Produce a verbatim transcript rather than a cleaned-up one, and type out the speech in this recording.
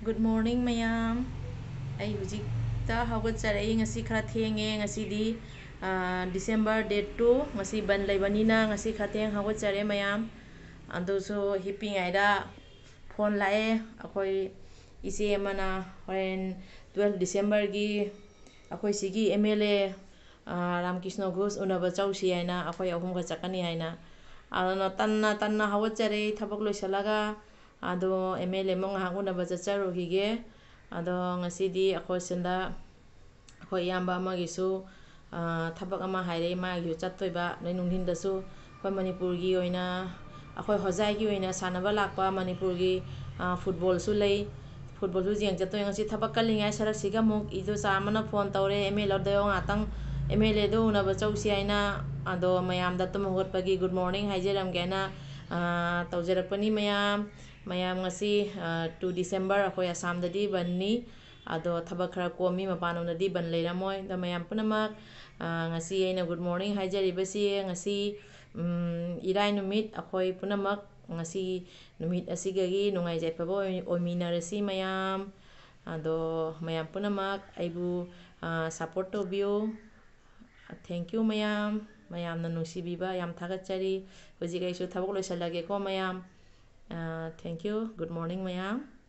Good morning, ꯃꯌꯥꯝ꯫ ꯑꯩ ꯍꯧꯖꯤꯛꯇ ꯍꯧꯒꯠꯆꯔꯛꯏ꯫ ꯉꯁꯤ ꯈꯔ ꯊꯦꯡꯉꯦ꯫ ꯉꯁꯤꯗꯤ, ꯑꯥ, December date two꯫ ꯉꯁꯤ ꯕꯟ ꯂꯩꯕꯅꯤꯅ ꯉꯁꯤ ꯈꯔ ꯊꯦꯡ ꯍꯧꯒꯠꯆꯔꯦ, ꯃꯌꯥꯝ꯫ ꯑꯗꯨꯁꯨ ꯍꯤꯞꯄꯤꯉꯩꯗ phone ꯂꯥꯛꯑꯦ꯫ ꯑꯩꯈꯣꯏ ꯏꯆꯦ ꯑꯃꯅ ꯍꯣꯔꯦꯟ twelve Decemberꯒꯤ ꯑꯩꯈꯣꯏ ꯁꯤꯒꯤ MLA, ꯑꯥ, ꯔꯥꯝꯀ꯭ꯔꯤꯁꯅ ꯘꯣꯁ ꯎꯅꯕ ꯆꯧꯁꯤ ꯍꯥꯏꯅ, ꯑꯩꯈꯣꯏ ꯑꯍꯨꯝꯒ ꯆꯠꯀꯅꯤ ꯍꯥꯏꯅ꯫ ꯑꯗꯨꯅ ꯇꯟꯅ ꯇꯟꯅ ꯍꯧꯒꯠꯆꯔꯦ ꯊꯕꯛ ꯂꯣꯏꯁꯤꯜꯂꯒ꯫ ꯑꯗꯣ MLA ꯑꯃꯨꯛ ꯉꯥꯏꯍꯥꯛ ꯎꯅꯕ ꯆꯠꯆꯔꯨꯈꯤꯒꯦ꯫ ꯑꯗꯣ ꯉꯁꯤꯗꯤ ꯑꯩꯈꯣꯏ ꯁꯤꯗ ꯑꯩꯈꯣꯏ ꯏꯌꯥꯝꯕ ꯑꯃꯒꯤꯁꯨ, ꯑꯥ, ꯊꯕꯛ ꯑꯃ ꯍꯥꯏꯔꯛꯑꯦ, ꯃꯥꯒꯤꯁꯨ ꯆꯠꯇꯣꯏꯕ꯫ ꯑꯗꯩ ꯅꯨꯡꯊꯤꯟꯗꯁꯨ ꯑꯩꯈꯣꯏ ꯃꯅꯤꯄꯨꯔꯒꯤ ꯑꯣꯏꯅ, ꯑꯩꯈꯣꯏ ꯍꯣꯖꯥꯏꯒꯤ ꯑꯣꯏꯅ ꯁꯥꯟꯅꯕ ꯂꯥꯛꯄ ꯃꯅꯤꯄꯨꯔꯒꯤ, ꯑꯥ, footballꯁꯨ ꯂꯩ꯫ Footballꯁꯨ ꯌꯦꯡ ꯆꯠꯇꯣꯏ꯫ ꯉꯁꯤ ꯊꯕꯛ ꯀꯜꯂꯤꯉꯩ ꯁꯔꯛꯁꯤꯒ ꯑꯃꯨꯛ ꯏꯗꯣꯆꯥ ꯑꯃꯅ phone ꯇꯧꯔꯦ, "MLAꯗ ꯉꯥꯛꯇꯪ, MLAꯗꯣ ꯎꯅꯕ ꯆꯧꯁꯤ" ꯍꯥꯏꯅ꯫ ꯑꯗꯣ ꯃꯌꯥꯝꯗ ꯇꯨꯝ ꯍꯧꯒꯠꯄꯒꯤ good morning ꯍꯥꯏꯖꯔꯝꯒꯦꯅ, ꯑꯥ, ꯇꯧꯖꯔꯛꯄꯅꯤ ꯃꯌꯥꯝ꯫ ꯃꯌꯥꯝ ꯉꯁꯤ, ꯑꯥ, two December ꯑꯩꯈꯣꯏ ꯑꯁꯥꯝꯗꯗꯤ ꯕꯟꯅꯤ꯫ ꯑꯗꯣ ꯊꯕꯛ ꯈꯔ ꯀꯣꯝꯃꯤ, ꯃꯄꯥꯟꯂꯣꯝꯗꯗꯤ ꯕꯟ ꯂꯩꯔꯝꯃꯣꯏ꯫ ꯑꯗꯣ ꯃꯌꯥꯝ ꯄꯨꯝꯅꯃꯛ, ꯑꯥ, ꯉꯁꯤ ꯑꯩꯅ good morning ꯍꯥꯏꯖꯔꯤꯕꯁꯤ ꯉꯁꯤ, ꯎꯝ, ꯏꯔꯥꯏ ꯅꯨꯃꯤꯠ꯫ ꯑꯩꯈꯣꯏ ꯄꯨꯝꯅꯃꯛ ꯉꯁꯤ ꯅꯨꯃꯤꯠ ꯑꯁꯤꯒꯒꯤ ꯅꯨꯡꯉꯥꯏ ꯌꯥꯏꯐꯕ ꯑꯣꯏ-, ꯑꯣꯏꯃꯤꯟꯅꯔꯁꯤ ꯃꯌꯥꯝ꯫ ꯑꯗꯣ ꯃꯌꯥꯝ ꯄꯨꯝꯅꯃꯛ ꯑꯩꯕꯨ, ꯑꯥ, support ꯇꯧꯕꯤꯌꯨ꯫ Thank you ꯃꯌꯥꯝ꯫ ꯃꯌꯥꯝꯅ ꯅꯨꯡꯁꯤꯕꯤꯕ ꯌꯥꯝ ꯊꯥꯒꯠꯆꯔꯤ꯫ ꯍꯧꯖꯤꯛ ꯑꯩꯁꯨ ꯊꯕꯛ ꯂꯣꯏꯁꯤꯜꯂꯒꯦꯀꯣ ꯃꯌꯥꯝ꯫ ꯑꯥ, thank you꯫ Good morning ꯃꯌꯥꯝ꯫